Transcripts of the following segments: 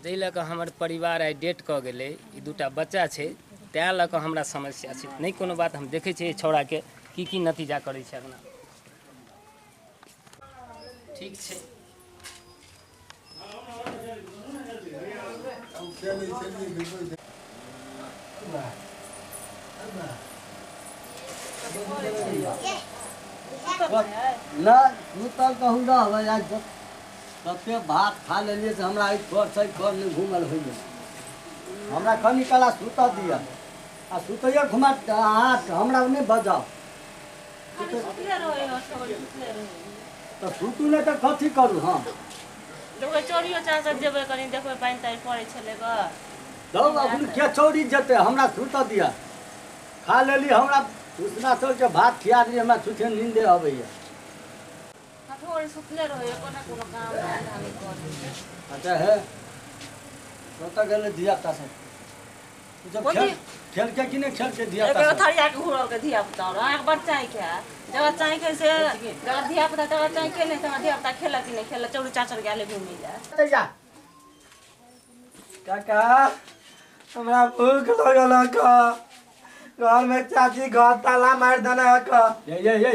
ताहि लऽ कऽ हमर परिवार आइ डेट कऽ गेलै। ई दूटा बच्चा छै, तैँ लऽ कऽ हमरा समस्या छै। नहि कोनो बात, हम देखै छियै छौड़ाके की की नतीजा करै छै अगना। ठीक छै। नहि सुतल कहूँ रहबै। आइ तते भात खा लेलियै से हमरा एहि घर से एहि घर नहि घूमल होइए। हमरा कनि कला सुतऽ दिअ आ सुतैयो घुमा अहाँ हमरा नहि बजाउ। तऽ सुतू नहि तऽ कथी करू हम? देखबै चोरियो चाँचर जेबै, कनि देखबै, पानि तानि पड़ै छलै गऽ। दौ अखन के चौरी जेतै? हमरा सुतऽ दिअ, खा लेली। हमरा उसना चाउरके भात खिया देली, हमरा छुछे नींदे अबैए। हथौड़ी सुतले रहै, कोनो कोनो काम धंधा नहि करै। अच्छा हे, कतऽ गेलै धिया पुता सब? ई सब खेल खेलके कि नहि खेलके धिया पुता एकर सब? थरिया के घुरल के धिया पुता अहाँके बड़ चाँकि है। जगह चाँकि से जगह धिया पुता तगह चाँकि नहि, तगह धिया पुता खेलक कि नहि खेलक। चौरी चाचर गेलै घुमै लए। जा काका, हमरा भूख लगल है। घर में चाची घर ताला मारि देने है। ये ये ये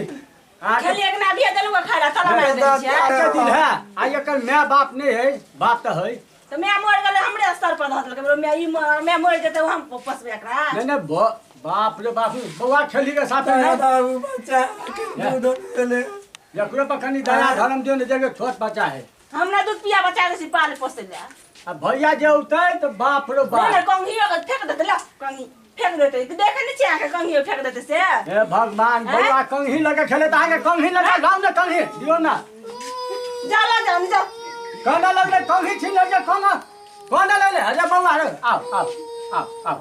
खेलिए के ना अभिये देलहुँ खाय ला, ताला मारि देने छियै। आके दिन है आ एकर माय बाप नहीं है, बाप तऽ है। तऽ माय मरि गेलै, हमरे स्तर पर धऽ देलकै। हमरो माय ई माय मरि जेतै, हम पोसबै एकरा? नहीं नहीं, बाप रे बाप, बौआ खेली के साथ नहीं। बाबू, बच्चा के दूध देले। एकरो पर कनी दया धर्म दियो ने, जगह छोट बच्चा है। हमरा दूध पिया बच्चा के पाले पोसै ले। आ भैया जे औतै तऽ बाप रे नहीं बाप। नहीं, कंघियो के फेंक देतै, ला कंघी फेंक देतै। देखै नहि छियै अहाँके, कंघियो फेंक देतै से। हे भगवान! हैं? बौआ कंघी लगे खेले तऽ अहाँके कंघी लगा लाउ ने, कंघी दियौ ने। जा ला जा जा। कोना लगलै कंघी छीन लेलकै? कोना कोना लगलै? अरे बौआ रे, आउ आउ आउ आउ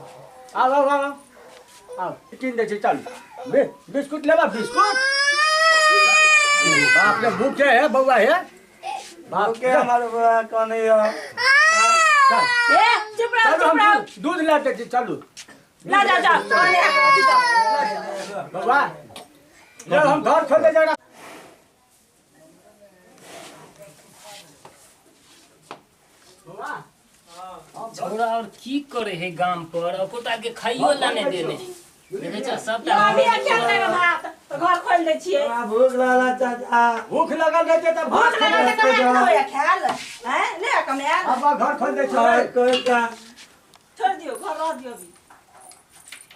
आउ आउ आउ आउ, कीन दै छी, चल। बिस्कुट लेबा? बिस्कुट? बाप रे, भूखे है बौआ हे बाप। भूखे हमर बौआ कनैया। चल। ए चुप रहो। चलू। चुप हम रहो। दूध दूध ला दै छी, चलू। ला जा जा आने अथी जा। बौआ ले, हम घर खोले जरा। बौआ। छौड़ा और की करे है गाम पर, अकोटा के खाइयो ला नहि देने देखै छ सबटा। अभी खेल लेबै भात तऽ घर खोलि दै छियै। हमरा भूख लागल है, चाचा। भूख लगल रहै छै तऽ भूख भात लागल तऽ कमायल होइए खायल हैं ले कमायल। अब घर खोल दै और छै। कोई का छोड़ि दियौ, घर रह दियौ अभी।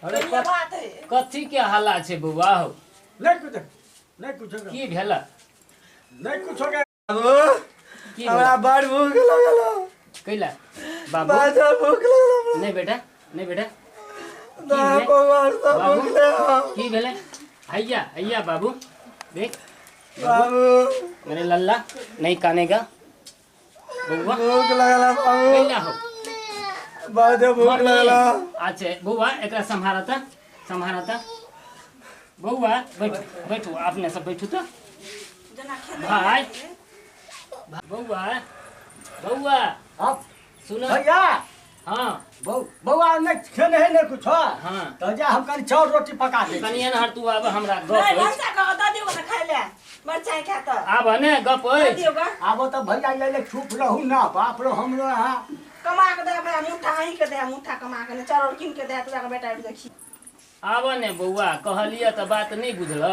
अरे कहियो बात है। कथी के हल्ला छै बौआ हौ? नहीं कुछ, नहीं कुछ। की भेल? नहीं कुछ हो गया। बाबू। की हमरा भेल? बड़ भूख लगल है। कैला बाबू? बड़ भूख लगल हमरा। नहीं बेटा, नहीं बेटा। ना बौआ, सब बाबू? भूख ले। की भेलै? हैया हैया बाबू, देख। बाबू। मेरे लल्ला नहीं कानेगा बौआ। भूख लगल है बाबू। कैला हो? बहुत भूख लगल है। अच्छा बौआ, एकरा सम्हारा त, सम्हारा त बौआ। बैठू बैठू, अपने सब बैठू त। जेना खेलै। भाई, बौआ बौआ। अब सुन। भैया। हाँ। बौआ नहीं खेने है, नहीं कुछ। हाँ। तो जा, हम कनी चाउर रोटी पका दे। कनि एनहर तू आब, हमरा गप नहि अछि। भनसा कऽ दऽ दियौ ने खाय लए, मरचाइ खा तऽ। आब ने गप दऽ अछि। दियौ गऽ। आबो तऽ भैया ले चुप रहू ना, बाप रे, हमरो यहाँ कमा कऽ दे भैया मुठ्ठा, अहीँके दे मुठ्ठा कमा कऽ, नहि चाउर कीन के दे तोरा बेटा देखी। आब ने बौआ, कहलियै तऽ बात नहि बुझल?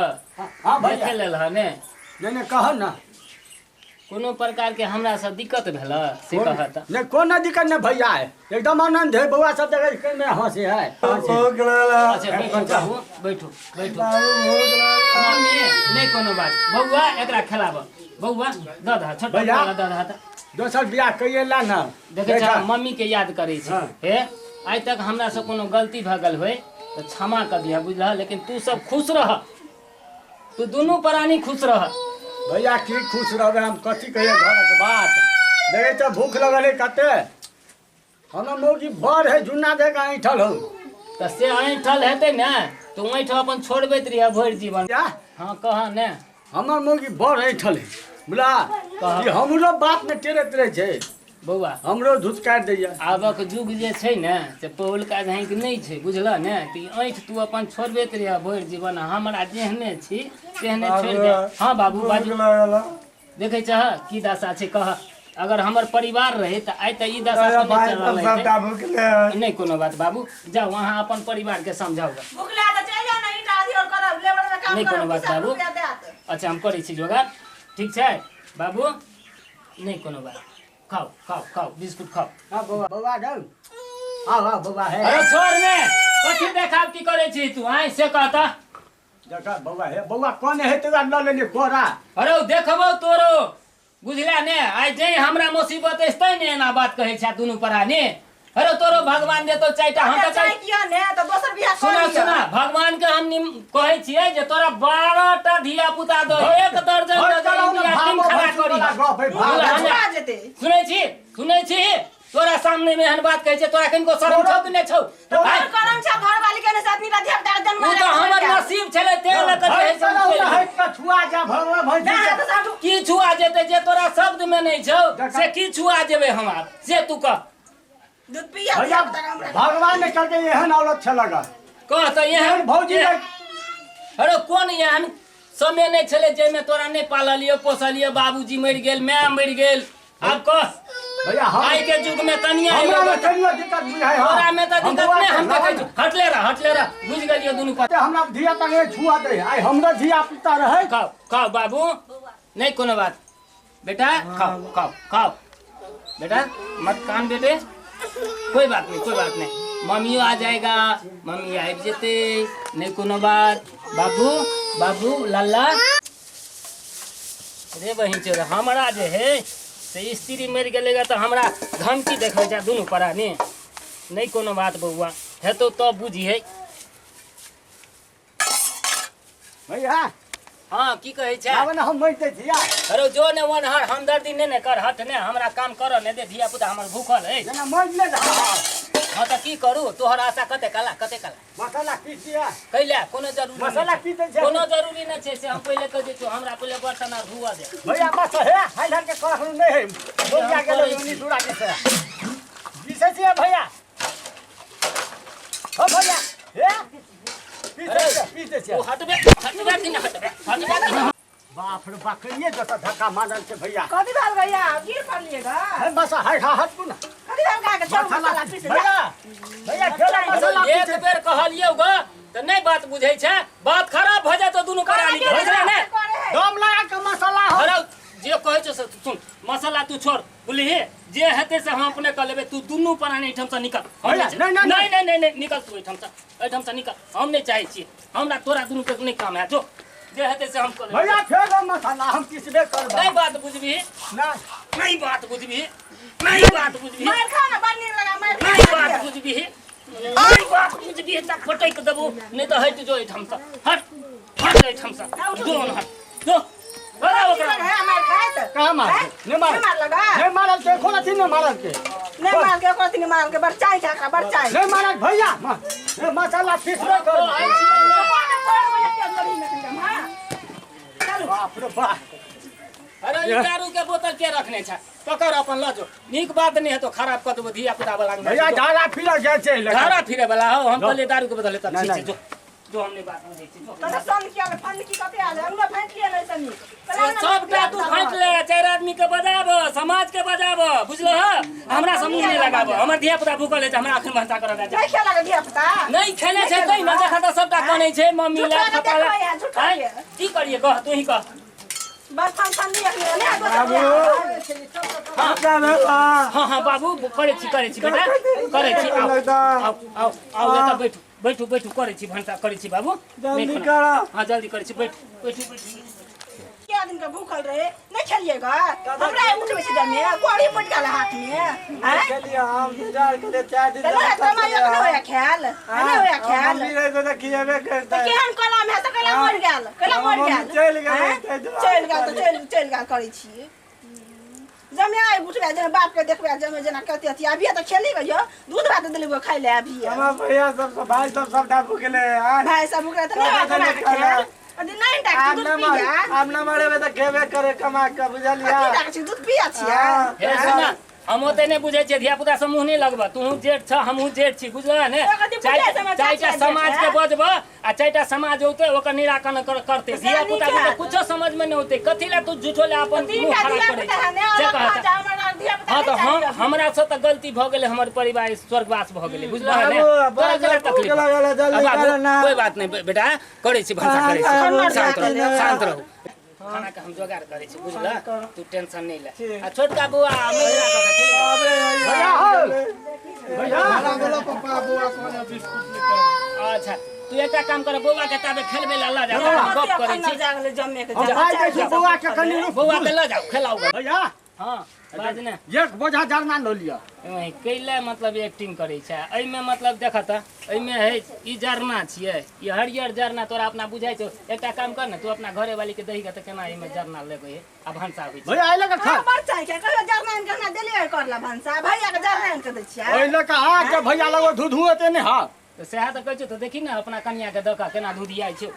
हाँ भैया। देखे लेल ह ने? नहीं नहीं, कह ना। कोनो प्रकार के हमरा से दिक्कत भेल से कहत? नहीं, कोनो दिक्कत नहीं भैया है, एकदम आनंद है। बौआ सब जगह में हंसे है, हंसे। भूख लगल है। अच्छा बैठू बाबू, बैठू बैठू। बाबू, भूख लगल है। मम्मी, नहीं कोनो बात बौआ, एकरा खेलाब बौआ, दऽ दह छोट भैया। दऽ दह तऽ। दोसर बियाह कहिए ला ना। देखै छ, मम्मी के याद करै छै। हाँ। हे, आइ तक हमरा से कोनो गलती भऽ गेल होय तऽ क्षमा कऽ दिह, बुझलह? लेकिन तू सब खुश रह, तू दुनू प्राणी खुश रह। भैया, की खुश रहबै हम? कथी कहिए घरक बात? देखै छ भूख लगल है कते। हमर मौगी बड़ है जुन्ना, देख ऐंठल हो। तऽ से ऐंठल हेतै ने तऽ ऐंठ अपन छोड़बैत रहिह भरि जीवन। या। हाँ, कह ने। हमर मौगी बड़ ऐंठल है बुझला। कह। ई हमरो बात ने टेरैत रहै छै। बौआ। हमरो धुतकारि दैया। आबक युग जे छै ने से पहिलुका झाँकि नहि छै, बुझलह ने? तऽ ई ऐंठ तू अपन छोड़बैत रहिह भरि जीवन, हमरा जेहने छी तेहने छोड़ि दे। हाँ बाबू, भूख बाजू। लगल है। देखै छह की दशा छै, कह। अगर हमर परिवार रहे तऽ आइ तऽ ई दशा अरे से नहि भाई चलल सब रहितै। सबटा भुखले है। नहि कोनो बात बाबू जाउ अहाँ अपन परिवार के समझाउ ग। भुखले तऽ चलि जाउ ने ईटा अथी और करब लेबर में काम नहि कोनो करब बात की सब बाबू। रुपया देत अच्छा हम करै छी जोगाड़ ठीक छै बाबू नहि कोनो बात खाउ खाउ खाउ बिस्कुट खाउ हाँ बौआ बौआ जाउ आउ आउ बौआ हे अरे छोड़ ने कथी देखाब की करै छी तू आइ से कहता देखा बौआ हे बौआ कोन हे तोरा लऽ लेली कोरा अरे देखबौ तोरो बुझला ने आइ जे हमरा मुसीबत अछि तै ने एना बात कहै छै दुनू प्राणी अरे तोरो भगवान देतौ चारिटा हम तऽ चाय किया ने तऽ दोसर बियाह कर सुना लिअ। सुना भगवान के हम कहै छियै जे तोरा 12 टा धिया पुता दो एक दर्जन हट दर्जन चलाउ ने, इंडिया टीम भागो, खड़ा भैंसुर करी वाला गप है, भागो। बुझला ने? छुआ जेतै सुनै छी सुनै छी तोरा सामने में एहन बात कहै छै तोरा कनिको शरम छौ कि नहि छौ तोहर आइ, करम छै घरवाली के ने से आदमी धिया पुता के जन्म ओ तऽ हमर नसीब छलै तें लऽ कऽ जे है हट से चलाउ चलि ने, गेल। हट कऽ छुआ जा भगवान भैंसुर ना के। तऽ साधु की छुआ जेतै जे तोरा शब्द में नहि छौ देखा। से की छुआ जेबै हम आब से तू कह दूध पिया भैया धिया पुता के हमरा भगवान ने करके एहन औरत छल ग कह तऽ एहन एहन भौजी एहन- ने अरे कोन एहन समय नहि छलै जाहिमे तोरा नहि पाललियै पोसलियै बाबूजी मरि गेल माय मरि गेल आब कह भैया हम आइ के युग में कनिया हमरा एलो में कनियो दिक्कत बुझाइ हँ तोरा में तऽ हम दिक्कत बौआ नहि के हम देखै लगन छी हटले रह हटले रह बुझि गेलियै दुनू ते हमरा धिया पुता के छुआ दे आइ हमरो धिया पुता रहै खाओ खाओ बाबू नहीं कोनो बात बेटा खाओ खाओ खाओ बेटा मत कान बेटे कोई बात नहीं कोई बात नहीं मम्मियो आ जाएगा मम्मी आबि जेतै नहीं कोनो बात बाबू बाबू लल्ला रे बहिन चोर हमरा जे है से स्त्री मरि गेलै तऽ हमरा धमकी देखबै छै दुनू प्राणी नहीं कोनो बात बौआ हेतौ तब बुझिहे भैया हाँ की कहै छै आब ने हम मरि दै छी अरे जो ने वन हर हमदर्दी ने ने कर हट ने हमरा काम कर ने दे धिया पुता हमर भूखल है जेना मरि ने हाँ तऽ की करू तोहर आशा कते काला कते काला मसाला पीस दिया कैला कोनो जरूरी मसाला पीस दै छै कोनो जरूरी नहि छै से हम पहिले कह दै छियौ हमरा पहिले बर्तन आर धुआ दे भैया बस हे हाल हाल के करखनु नहि है बोल जा गेलो उनी दूरा के से पीसै छियै भैया हो भैया हे पीसै छियै पीसै छियै ओ हटबे हटबे कि नहि हटबे हटबे कि नहि बाप रे बाप कहिए जतऽ धक्का मारल छै भैया कथी भेल भैया गिर पड़लिएगा हे बस हट हट तू ना कथी भेल गा के चल मसाला मसाला पीस भैया भैया खेला मसाला एक पीसै बेर कहलियौ ग तऽ नहि बात बुझै छै बात खराब भऽ जायत दुनू प्राणी के बुझले ने दम लगा के मसाला हो अरे जे कहै छौ से सुन मसाला तू छोड़ बुझलिही जे हेतै से हम अपने कऽ लेबै तू दुनू प्राणी एहिठामसँ निकल हम भैया, नहि नहीं, नहीं, नहीं नहीं नहीं नहीं निकल तू एहिठामसँ एहिठामसँ निकल हम नहि चाहै छियै हमरा तोरा दुनू के नहि काम है जो जे हेतै से हम कऽ लेबै भैया फेर हम मसाला हम पीसबे करबै नहीं बात बुझबिही नहीं नहीं बात बुझबिही नहीं बात बुझबिही मार खा ना बड़ नीक लगा मार नहीं बात बुझबिही नहीं बात बुझबिही तऽ फटकि देबो नहीं तऽ हटि जो एहिठामसँ हट हट एहिठामसँ जो न हट जो बड़ा ओकरा है मार खाए त कहाँ मार नहीं मार नहीं मार लगा नहीं मारल के एको रत्ती नहीं मारल के नहीं मार के एको रत्ती मार के बड़ चाय खा बड़ चाय नहीं मारल भैया नहीं मसाला पीसबे करबै बाप रे बाप अरे ई दारू के बोतल के रखने छै पकड़ अपन लऽ जो नीक बात नहीं हेतो खराब कऽ देबो धिया पुता वाला भैया धारा फिर जाइ छै धारा फिरे वाला हो हम कहलिए दारू के बदले तब नहीं, ठीक छै नहीं। जो जो हमने बात बुझै छी जो। तोरा सन किया ले फंड की कते आले हमरा फांट लिया नहीं सनी सबटा तू फाँट ले चारि आदमी के बजाब समाज के बजाब बुझलो ह हमरा समूह नहीं लगाब हमर धिया पुता भूखल है हमरा अखन भनसा करऽ दे नहीं खेला के धिया पुता नहीं खेले छै तै ने देखा तऽ सबटा कनै छै मम्मी झूठा ला के पापा ला देखो यहाँ, झूठा आँय, के। की करिए कह तू ही कह बस फन फन नहीं अखनी बाबू का भेल हाँ हाँ बाबू करै छी बेटा करै छी आउ आउ आउ आउ एतऽ बैठू बैठू बैठू करै छी भनसा करै छी बाबू जल्दी नहि करा हाँ जल्दी करै छी बैठू बैठू बैठू क्या दिन के भूखल रहे नहीं खेलिएगा हमरा उठबै छै जमे कोड़ी पट गेल हाथ में आँय? खेलिए हम गुजार के चार दिन तऽ नहि कमाइयो के नहि होया ख्याल नहि होया ख्याल मम्मी रहे तऽ खिएबे तऽ करतै केहन कलम है तऽ कैला मरि गेल कैला मरि मम्मी गेल चलि गेलै, आँय? ताहि दुआरे चलि गेल तऽ चलि चलि गेल करै छी जमे आइ उठबै जेना बाप के देखबै जमे जेना कते अथी अभिये तऽ खेली गयो दूध भात देलियै खाइ ले अभिये हमर भैया सब भाई सब सबटा भूखले आय भाइ सब ओकरा तऽ नहि होया कमा के ख्याल अथी नहि डाक आब दूध न मर पिया आब न मरेबे तऽ खेबे करे कमा के बुझलिया अथी डाक छी दूध पिया छियै हाँ। हे सुना हम ओते नहि बुझै छियै धिया पुता से मुँह नहि लगबह तूहू जेठ छह हमहूँ जेठ छी बुझलह ने तो कथी बुझै छै, हमरा चारिटा चाचा समाज जेठ के है। बजबह आ चारिटा समाज औते ओकर निराकरण करते से धिया पुता नीक के है। कुछो समझ में नहि औते कथी लए तू झूठो ले अपन तीन मुँह टा खराब धिया करै पुता है छै ने से अलग कहत खा जा हमरा धिया पुता हाँ नहि तऽ हम चाही। हमरा से तऽ गलती भऽ गेलै, हमर परिवार स्वर्गवास भऽ गेलै, बुझलह ने? बाबू, तोरा बाबू, केला तकलीफ? भूख लागल है, जल्दी आ बाबू, करो ना। कोई बात नहीं बेटा, करै छी भनसा, करै छी। हाँ, शांत रहू, हाँ, शांत रहू। खाना के हम जोगाड़ करै छी, बुझलह? करो। तू टेंशन नहीं ले। ठीक। आ छोटका बौआ महिला कऽ के चलि गेल। अबे भैया हो, भैया। बोला पप्पा, बौआ कहने बिस्कुट लेके। अच्छा, तू एकटा काम कर, बौआ के ताबे खेलबे ला लऽ जा, हम गप करै छी। जागले जमे के हम खाइ दै छी बौआ के, कनि रुक। बौआ के लऽ जाउ, खेलाउ। भैया। हाँ, बाज ने। एक बोझा जरना लऽ लिअ। कैले मतलब एक्टिंग करै छै एहिमे? मतलब देख तऽ एहिमे है ई जरना छियै, ई हरियर जरना तोरा अपना बुझाइ छौ? एकटा काम कर ने, तू अपना घरे वाली के दही के तऽ केना एहिमे जरना लेबै है आ भनसा होइ छै। भैया, एहि लऽ कऽ खा। बड़ चाही के कहियो जरना आनि के हमरा देलियै करला भनसा? भैया के जरना आनि के दै छियै। ओहि लऽ कऽ आ के भैया लगो धुधु एते नहि हँ। तऽ सएह तऽ कहै छौ, तऽ देखी ने अपना कनिया के दऽ कऽ केना धुधियाइ छौ।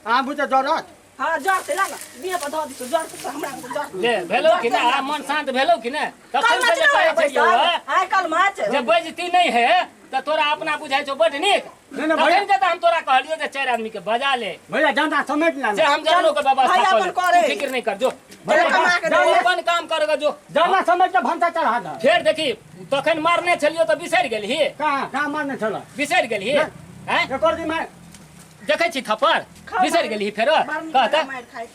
अहाँ बुझे जरत? हाँ, जर से ला ना, देह पर धऽ दिछौ, जर से हमरा जर। ले, भेलौ कि नहि? आ मन शांत भेलौ कि नहि? कल तखन मच से जे कहै नहि छलियौ हँ, आइ कल मच जे बजती नहि है तऽ तोरा अपना बुझाइ छौ बड नीक। नहि, नहि, भैया। तखन के तऽ हम तोरा कहलियौ जे चारि आदमी के बजा ले। भैया, जरना समेट से ले। हम जरनो के व्यवस्था भैया कऽ अपन लेब। करे। तू फिक्र नहीं कर, जो। भैया, कमा के जो दे। अपन काम कर जो। जरना समेट के भनसा चढ़ा दे। फेर देखी, तखन मारने छलियौ तऽ बिसरि गेलही। कहाँ कहाँ मारने छल? बिसरि गेलही? नहि। आँय? एकर दिन मार देखै छी थप्पड़, बिसरि गेलही फेरो? कहता मारि खाइत।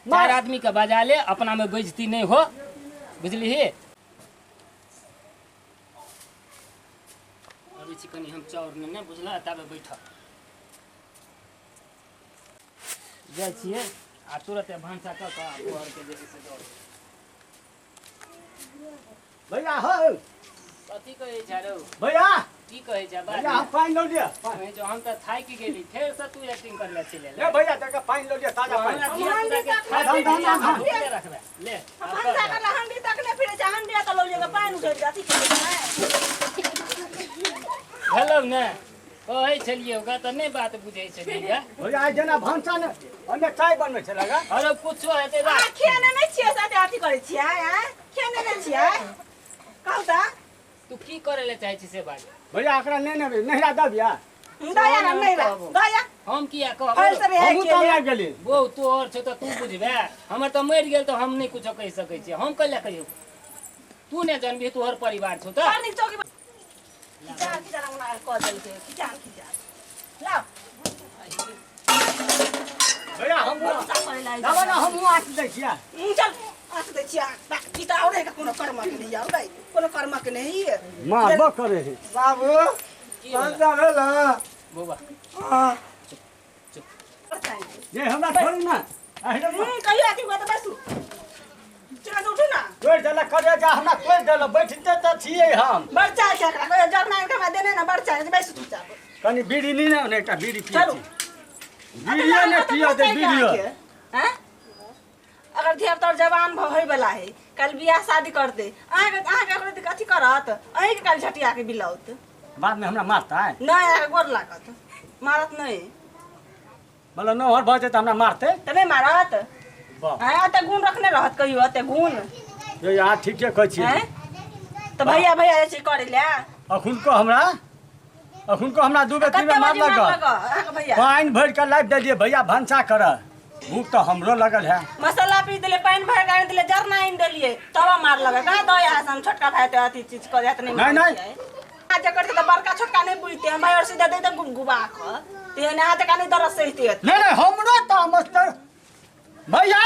चारि आदमी के बजा ले, अपना में बेइज्जती नहीं हो, बुझलिही? अबै छी कनि हम चाउर नेने, बुझलह? ताबे बैठह। जाइ छियै आ तुरते भनसा कऽ कऽ आ घरके जे छै से दऽ देबै। भैया हो। कथी कहै छै रौ? भैया। की कहै छै बाज? भैया, हम पानि लऽ लिअ। जो, हम तऽ थाकि गेली, फेरसँ तू एक्टिंग करले चलि ले एलै। भैया, तक पानि लऽ लिअ, ताजा पानि। हमरा धिया-पुता के धाम, धाम, धाम, धाम। भुखले रखबै ले आब कर। भनसा करला हंडी तक नहि फिरै छै, हंडी तऽ लऽ लिअ, पानि उठै छै, अथी करै छै। भेलौ ने? कहै छलियै ओकरा तऽ नहि बात बुझै छलियै। भैया, आइ जेना भनसा ने ओहिमे चाय बनबै छलै गा। अरे, कुछो हेतै अहाँ बात। खेने नहि छियै साथे अथी करै छियै? आँय, खेने नहि छियै? कहू तऽ। तू की करै लए चाहै छी से बात। भैया, एकरा नहि नेबै, नहिरा दबिया। दया ना, नहि बा दया। हम किया फल कहब? सब है। हमहूँ तब आबि गेली। बौ, तोहर छौ तऽ तू बुझबे, हमर तऽ मरि गेल तऽ हम नहि कुछो कहि सकै छियै। हम कैला कहियौ? तू नहि जानबही, तोहर परिवार छौ तऽ। बड़ नीक चौकी खिचा खिचा रंगना कऽ देलकै, खिचा खिचा लाउ। भैया, हमहूँ भनसा करै लए। दाबा ने, हमहूँ आँच दै छियै। चल, आँच दै छियै। ई तऽ आओर कोनो कर्मक नहि यऽ, रै कोनो कर्मक नहि यऽ। मारबो करे है। बाबू, भनसा भेल? बौआ। हाँ। जे हमरा छोड़ू ना अहिरे। कहियो अथी हुआ तऽ बैसू, चल उठू ना। तोड़ि देलक करे जा, हमरा तोड़ि देलक, बैठते तऽ छियै हम। बड़ चाय छै एकरा, कहियो जरना आनि कऽ हमरा देने ने, बड़ चाय छै, बैसू चुपचाप। कनि बीड़ी नी ने, एकटा बीड़ी पियै चलू। छी। बीड़ियो ने पियऽ दे, बीड़ियो। हैं? अगर धिया पुता जवान भऽ होय वाला है, कल बियाह शादी करते, अहाँके अहाँके ओकरे अथी करत, अहीँके काल्हि झटिया के बिलौत। बादमे हमरा मारतै? नहि, अहाँके गोर लागत, मारत नहि। मतलब नौहर भऽ जेतै, हमरा मारतै? तऽ नहि मारत? वाह। आँय, एते गुण रखने रहत कहियो एते गुण? ये अहाँ ठीके कहै छियै। आँय, तऽ भैया भैया जाइ छै करै लए। अखुनको हमरा 2 बेर 3 कते बेर बजे मारलक। मारलक अहाँके भैया? पानि भरि कऽ लाबि देलियै, भैया भनसा कर, भूख तऽ हमरो लगल है। मसाला पीस देलियै, पानि भरि कऽ आनि देलियै, जरना आनि देलियै, तब मारलक। कहाँ दया है? हम छोटका भाई तऽ अथी चीज कऽ जायत नहि। नहि, नहि। आ जे करतै तऽ बड़का छोटका नहि बुझतै। हम भाई और सीधा दे दे गुबा कऽ तेहन अहाँ जकाँ नहि दरद सहिते। नहि नहि, हमरो तऽ मस्त भैया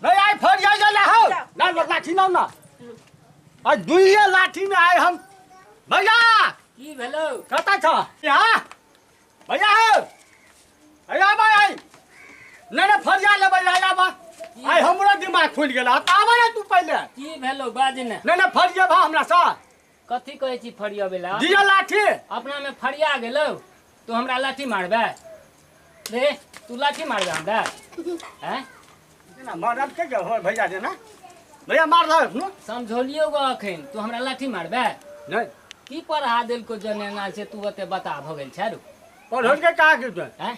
भैया आइ फरिया गेल हो ना, लाठी लाउ ना, आ दुइये लाठी में आइ हम भैया। की भेलौ? कतऽ छ यहाँ भैया हो? भैया आबऽ आइ। नहि नहि, फरिया लेबै, आइ आबऽ, आइ हमरो दिमाग खुलि गेल। आब आबऽ ने तू पहिले। की भेलौ, बाज ने। नहि नहि, फरियेबह हमरा सँ? कथी कहै छी फरियबै ला? दिअ लाठी। अपना में फरिया गेलौ, तू हमरा लाठी मारबे रे? तू लाठी मारबे हमरा, हैं? जेना मारल के हो भैया, जेना भैया मारलक नु। समझौलियौ गो अखन, तू हमरा लाठी मारबे? नहि। की पढ़ा देलको जनेना से तू ओते बता भऽ गेल छै रो? पढ़ल के कहाँ के? हैं?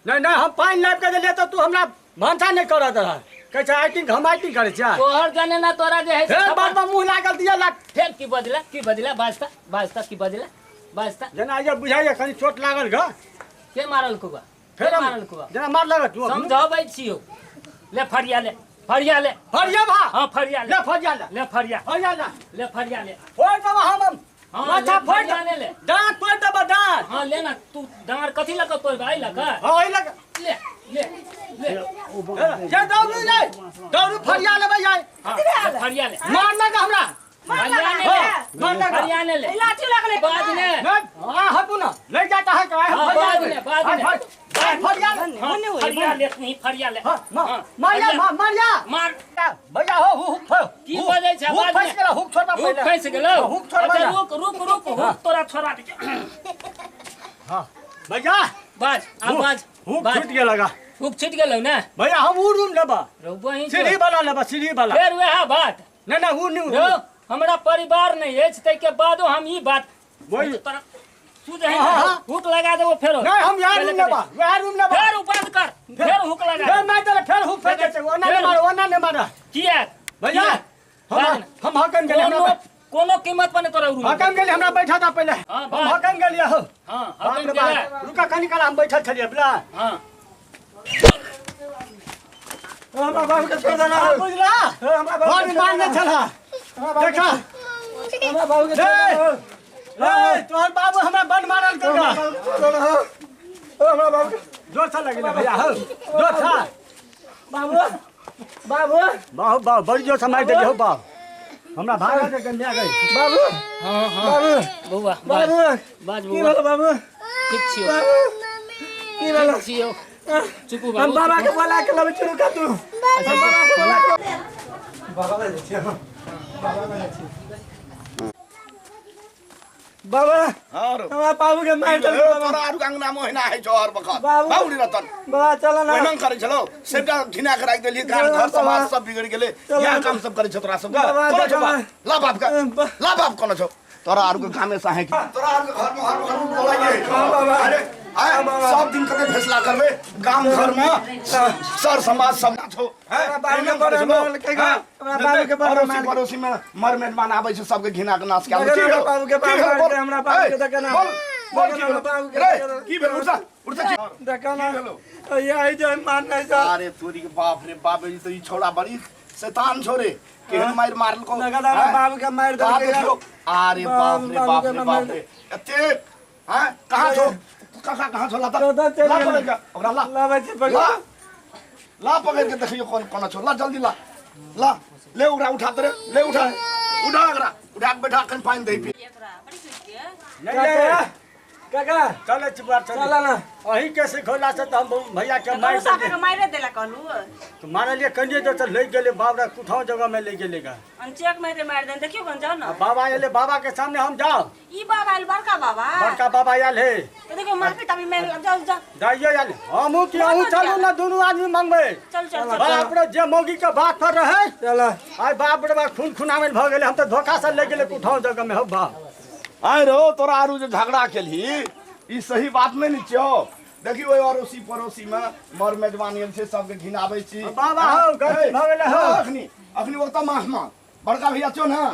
नहि नहि, हम पानि लाबि के देलियै तऽ तू हमरा भनसा नहि करऽ दलह, कहै छै एक्टिंग, हम एक्टिंग करै छियै? तोहर जनेना तोरा जे है से फेर खबर- बार मुँह लागल, दिअ लाठ। फेर की बजला? की बजला? बाजता, बाजता, की बजला? बाजता। जेना ये बुझाइए कनि चोट लागल ग। के मारल कुबा? फेर के हम मारल कुबा? जेना मारलक तू अखन। समझाबै छियौ, ले फरिया ले। फरिया ले। फरिया भा। हाँ फरिया ले। ले फरिया ले। ले फरिया। फरिया ले। ले फरिया ले। फोड़ देबा हम। हाँ, माथा ले, फोड़ फरिया ले ले। डाँट तोड़ देबा डाँट। हाँ ले ना तू डाँर कथी लगा तोड़ भाई लगा। हाँ एहि लगा। ले ले ले। जे दौड़ू जाय दौड़ू फरिया लेबै जाय। हाँ ले, फरिया ले। मार ना हमरा। फरिया ले ले। मार ना। फरिया ले ले। लाठी लगले बाद में। नहीं हाँ हटू ना ले जाता है क्या हाँ, बाद में, बाद में। फरिया ले। हाँ, फरिया ले नहीं फरिया ले। हाँ, मारिया मारिया मार। भैया हो हुक हो की बजै छै हुक बाद फंस में? गेला हुक छोड़बा हुक पहिले। फंस गेलौ। हुक छोड़बा अच्छा ना। रुक रुक रुक हुक तोरा छोड़ा दे। हाँ भैया बाज आ बाज हुक बाज। छूट गेला गा। हुक छूट गेलौ ना। भैया हम ऊ रूम लेबा रौ बहिन सीढ़ी वाला लेबा सीढ़ी वाला। फेर वएह बात। नहीं नहीं ऊ नहीं। रौ हमरा परिवार नहीं अछि ताहिके बादो हम ई बात वही तोरा सुध है हाँ, हाँ। हुक लगा देबो फेरो। नहीं हम यहाँ रूम लेबा वएह रूम लेबा। फेर बंद कर फेर हुक लगा फेर मार देले फेर हुक फंस जेतै ओना नहीं मार ओना नहीं मार। किया भैया हम हकन गेले हमरा कोनो कीमत पर नहीं तोरा रूम हकन गेले हमरा बैठा दा पहिले। हाँ, हम हकन गेलिए हो। हां बाप हकन रे गेले। बाप रुका कनी काल हम बैठल छलिए बुझला। हां हमरा बाबू के छोड़ देना बुझला। हमरा बाबू घर मारने छला देखा हमरा बाबू के छोड़ देना। ए तोहर बाबू हमरा बन मारल कर हमरा बाबू के छोड़ देना। हमरा बाबू के जोर से लगेले भैया हो जोर से। बाबू बाबू बाबू बाबू बड़ी जोर से मार देले हो बाबू हमरा भागा के गंजा गई। बाबू हां हां बाबू बौआ बाबू बाज की बौआ भेलो बाबू ठीक छियो बाबू की भेलो ठीक छियो चुपू हम बाबू बाबा के बोला के लबै छी रुका तू हम बाबा के बोला के बाबा ले छी बाबा ले छी बाबा। हाँ रो। हमरा बाबू के मार देलकै बाबा। तोरा आरु अंगना में ओहिना होइ छौ हर बखत। बाबू। बाबू रे रतन। बाबा चल ना। ओहिना करै छलौ सबटा घिना के राखि देलियै गाम घर समाज सब बिगड़ि गेलै। चल इएह ना। काम सब करै छौ तोरा सब बाबा, कोना छौ देखा बाप? ला बाप के बा- ला बाप कोना छौ तोरा आरु के कामे साहे की तोरा आरु के घर में हर बखत बोलाइए हाँ, बाबा। अरे आय हाँ, बाबा। सब दिन कते फैसला करबे गाम घर में सर समाज सब ना छौ हैं? हमरा बाबू के एना करै बड़ा छलौ? मारलकै गा। हैं? हमरा बाबू के बड़ा पड़ोसी मारलकै। पड़ोसी में मर मेहमान आबै छै सबके घिना के नाश के देखा की ना, भेलौ? बाबू के की बाबू भेलौ? मारलकै, हमरा बाबू के ए, देखा ना। बोल बोल देखा की ना, भेलौ? बाबू के रे देखा ना। की भेलौ? उठ जा, उठ जा, की देखा ना की भेलौ? यही जो मान नहीं जा। अरे तोरी के बाप रे बाप ई तो ई छोड़ा बड़ी शैतान छोरे केहन मार मारलको देखा ना, हैं? बाबू के मार कहाँ देलकै। देखियो? अरे बाप रे बाबू बाप के रे मार बाप रे एते हैं कहाँ छौ काका कहाँ छौ ला दादा, त चलि ला गेलै। पकड़ के ओकरा ला लाबै छी पकड़। ला ला पकड़ के देखियो कौन कोना छौ ला जल्दी ला ला ले ओकरा उठा तोरे ले उठा उठा ओकरा उठा के बैठा कन पानी दे पी। एकरा बड़ी सोच के नहीं काका नहीं काका चले छी बुआ चल चल ना। अही के सिखौला से तो हम भैया के मार कहलू देलियै। के मारे देला कहलू तो मारलियै कनिए तो ले गेलै बाप रे कुठाव जगह में ले गेलै गा। अनचेक में मार देन देखियो कन जाओ ना। बाबा एले बाबा के सामने हम जाओ। ई बाबा आयल बड़का बाबा। बड़का बाबा आयल हे। तो देखियो मारपीट अभी मैं जाओ जाओ। जाइयो आयल हमहूँ कि अहूँ चलू ना दुनू आदमी मंगबै। चल चल चल। बाप रे जे मौगी के बात पर रहे चल। आइ बाप रे बाप खून खुनामेल भऽ गेलै हम तऽ धोखा से ले गेलै कुठाव जगह में हौ बाप। आइ रो तोरा आरू जे झगड़ा केलही ई सही बात नहीं ने छियौ। देखियो ओहि अड़ोसी पड़ोसी में मर मेजबान आयल छै सबके घिनाबै छी। बाबा हौ गलती भऽ गेलै हौ। अखनी अखनी ओतऽ माफ मांग बड़का भैया छौ ने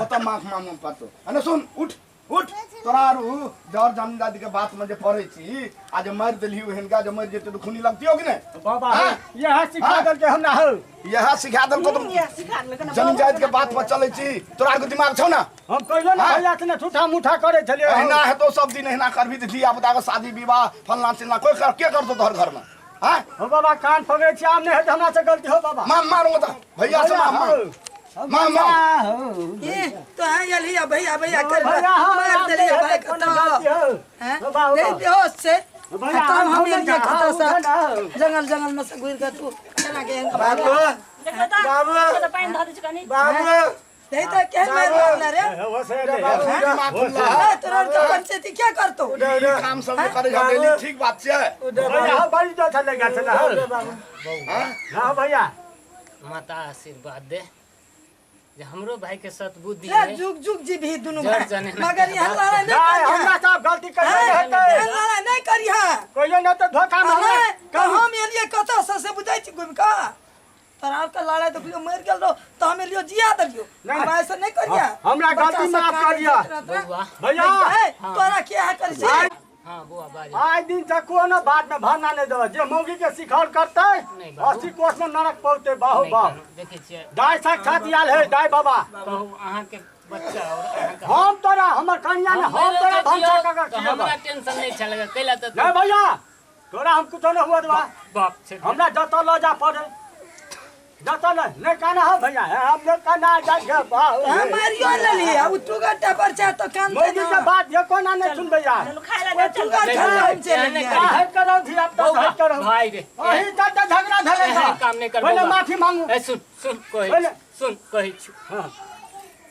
ओतऽ माफ मांग पड़तौ। अने सुन उठ उठ तोरा आरू जर जमींदारी के बात में जे पढ़ै छी आ जे मारि देलही हिनका जे मरि जेतै तऽ खूनी लगतियौ कि नहि? बाबा हौ हाँ? इएह सिखा हाँ? देलकै हमरा हौ। इएह सिखा देलकौ तऽ यह सिखा देलकै ना। जमीन के बात पर चलै छी तोरा आरके दिमाग छौ ना? हम कहियो ने हाँ? भैया से ने ठूठा मुठा करै छलियै हौ। एहिना हेतौ सब दिन एहिना करबही तऽ धिया पुता के शादी विवाह फलना चिलना कोई कर के करतौ तोहर घर में? हाँ? हौ बाबा कान पकड़ै छी आब नहि हेतै हमरा से गलती हौ बाबा। मार मारू तऽ भैया से मार मार मार मार। ए तो हाँ यली भैया भैया कर भैया हौ, मार आब देलियै नहि भाई हेतै कोनो कतऽ। गलती हौ। हैं? हौ बाबा, हौ नहीं बाबा। बेहोश से भैया, तब हम हम एलियै हाँ, कतऽ से उठे ना हौ। जंगल जंगल में से घुरि के तू केना के एहन बाबू देखो त बाबू। देखो त पानि धऽ दै छी कनी। बाबू नहीं तो केहन मारि मारले रे? हो से रे। दिमाग खुला ए, तोरा तो पंचायती क्या करतो? ई काम सब जे करै छौ डेली ठीक बात छै? भैया हौ बड़ी जोर से ले गेल छलै हौ। हाँ? हँ भैया माता आशीर्वाद दे जे हमरो भाई के सतबुद्धि ले है। जुग जुग जी भी दुनू जड़ भाई। जने ना मगर यहाँ लड़ाई नहीं नहीं करिहा। हमरा साहब गलती कहियो हैं? नहि हेतै। यहाँ लड़ाई नहीं करिहा। कहियो नहि तऽ धोखा में हमरा नहीं, तो हम एलियै कतऽ से से बुझै छी घुमि कऽ। तोरा आर के लड़ाई देखलियो मरि गेल रहो तऽ हम एलियो जिया देलियो। नहीं, आब ऐसे नहीं करिहा। हमरा बच्चा गलती सब माफ कानै करिहा। छै तोरा। बौआ भैया ए, तोरा किया करै छी? हाँ बौआ बाज। आइ दिन से कोनो बात में भावना नहीं देबै जे मौगी के सिखौल करतै नहीं बाबू। 80 कोस में नरक पौते बाहु नहीं बाह। कहू, देखै छियै दाय साक्षात आयल है दाय बाबा। कहू अहाँके बच्चा और अहाँके हम तोरा हमर कन्या ने हम तोरा भनसा कऽ के तऽ हमरा खियेबै। टेंशन नहीं छल कैला तऽ नहीं भैया तोरा हम कुछो नहीं हुआ देबा। बाप छै हमरा जतऽ लऽ जा पड़े जतऽ नहीं नहीं काना हो भैया हम नहीं काना जा के बाहु। हम मारियो लेली आ उ टुगर पर चाहे तो कानते मौगी ना के बात ये कोना नहीं सुनबै यार। चलू खाय ला ओ चलू। टुगर नहीं, खाना हम नहीं, चलि नहीं, गेलियै। काहे करौ धिया पुता बौआ, काहे करौ भाई रे अही जतऽ झगड़ा भेलै एहन काम नहि कर पहिले बौआ। माफी मांगू। ए सुन सुन कहै पहिले- सुन कहै छी हाँ।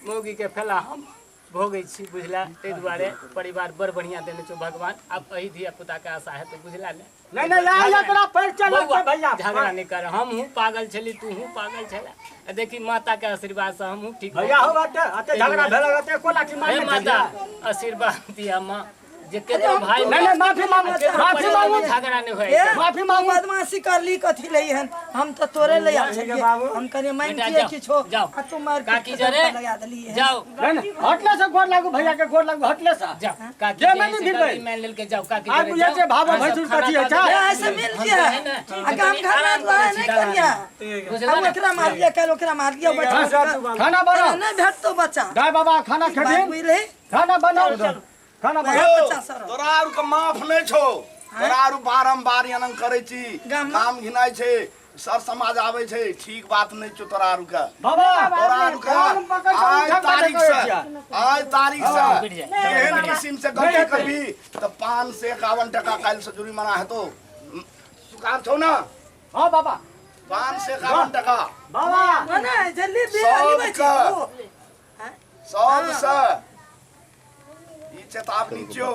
मौगी के फैला हम भोगै छी बुझला, ताहि दुआरे परिवार बड़ बढ़िया देने छौ भगवान। आब एहि धिया पुता के आशा हेतौ बुझला ने। नहीं नहीं आई एकरा पैर चल बौआ, भैया झगड़ा नहीं कर, हमहूँ पागल छली तूहूँ पागल छला, आ देखी माता के आशीर्वाद से हमहूँ ठीक भैया हो बाटे अते झगड़ा भेल अते को लाठी हे मारने माता आशीर्वाद दिया माँ जे केकरो भाई नहीं नहीं माफी मांगू केकरो माफी परिवार में मांगू झगड़ा नहीं होय। ए, माफी मांगू। बदमाशी करली कथी लई हन हम तो तोरे ले आयल छलियै। बाबू। हम कने मान बेटा, के जाओ, किछो जाओ। आ तू मार काकी जरे लगा देली हन। जाओ नहीं नहीं हटले से गोर लागू भैया के गोर लागू हटले से जाओ काकी जे जे मनी से भिड़बै। गलती मान लेल के जाओ काकी आइ जरे बुझै छै भावो अहाँ सब भैंसुर खाना कथी होइ खा छै? लेबै। ए, ऐसे मिल हम गया तऽ है ने, आ गाम कनि घर में आराम तो है करै छी नहीं दादा। करिया बुझला अब ने? ओकरा मार लिया कल ओकरा मार लिया बच्चा खाना बनाओ नहीं भेटतो बच्चा दाय बाबा खाना बात खेथिन बुझले खाना बनाओ खाना बनाओ वएह बच्चा सर तोरा आर के माफ नहीं छौ तोरा आर बारम्बार एनन करै छी गाममे? काम घिनाइ छै सर समाज आबै छै ठीक बात नहीं छौ तोरा आर के बाबा तोरा आर के कान पकड़ के आइ उठक बैठक तारीख करै से छियै। आइ तारीख से बैठ जाए। एहन किसिम से गलती करबी तऽ 551 टका काल्हि से जुर्माना हेतौ। सुकार छौ ना? हाँ बाबा 551 टका बाबा मने जल्दी बिल आनिबै छी सबके सबसे ई चेतावनी छियौ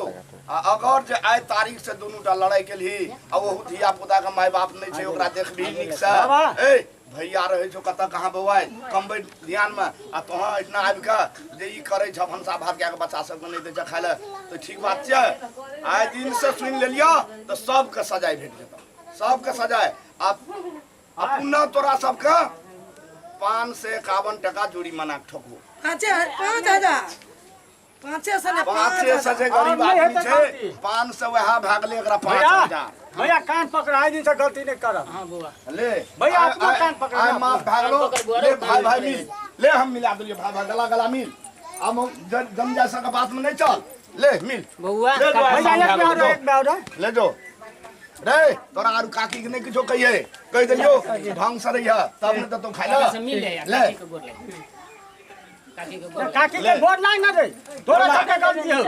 आ अगर जे आइ तारीख से दुनू टा लड़ाई केलही आ ओहू धिया पुता के माय बाप नहीं छै ओकरा देखबही नीक से। बाबा। ए भैया रहै छौ कतऽ कहाँ बौआइ कमबै ध्यान में आ तोहाँ एहिठिना आबि कऽ जे ई करै छह भनसा भात कए कऽ बच्चा सबके नहि दै छह खाय लए तऽ ठीक बात छै। आइ दिन से सुनि लेलियौ तऽ सबके सजाय भेट जेतौ सबके सजाय। आ पुनः तोरा सबके 551 टका जुर्माना ठोकबो। 5000 पाँचे सौ ने पाँचे सौ जे गरीब और नहीं आदमी हेतै छै गलती। 500 वएह भए गेलै एकरा भैया 5000। भैया कान पकड़ आइ दिन से गलती नहीं करब। हाँ बौआ ले भैया, आइ- अपनो आइ- कान पकड़, आइ अपनो। माफ भए गेलो। कान पकड़, बुआ, ले कान भाई भाई पकड़। मिल ले हम मिला देलियै भाई भाई गला गला मिल। आब हम जम जा सके बात में नहीं चल ले मिल बौआ ले जो, भैया माफ एक भए में गेलो, और एक में और ले जो रे तोरा आरू काकी के नहीं किछो कहिए कहि देलियो ढंग से रहिह तब नहीं तऽ तू खाइ काका से ले मिल ले यार, ले। काकी के गोर लग काकी के गोर लग। काकी के गोर लाग ना रे तोरा सबके गलती हो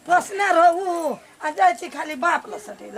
पोसने रहू आ जाइ छी खाली बाप लऽ सटे।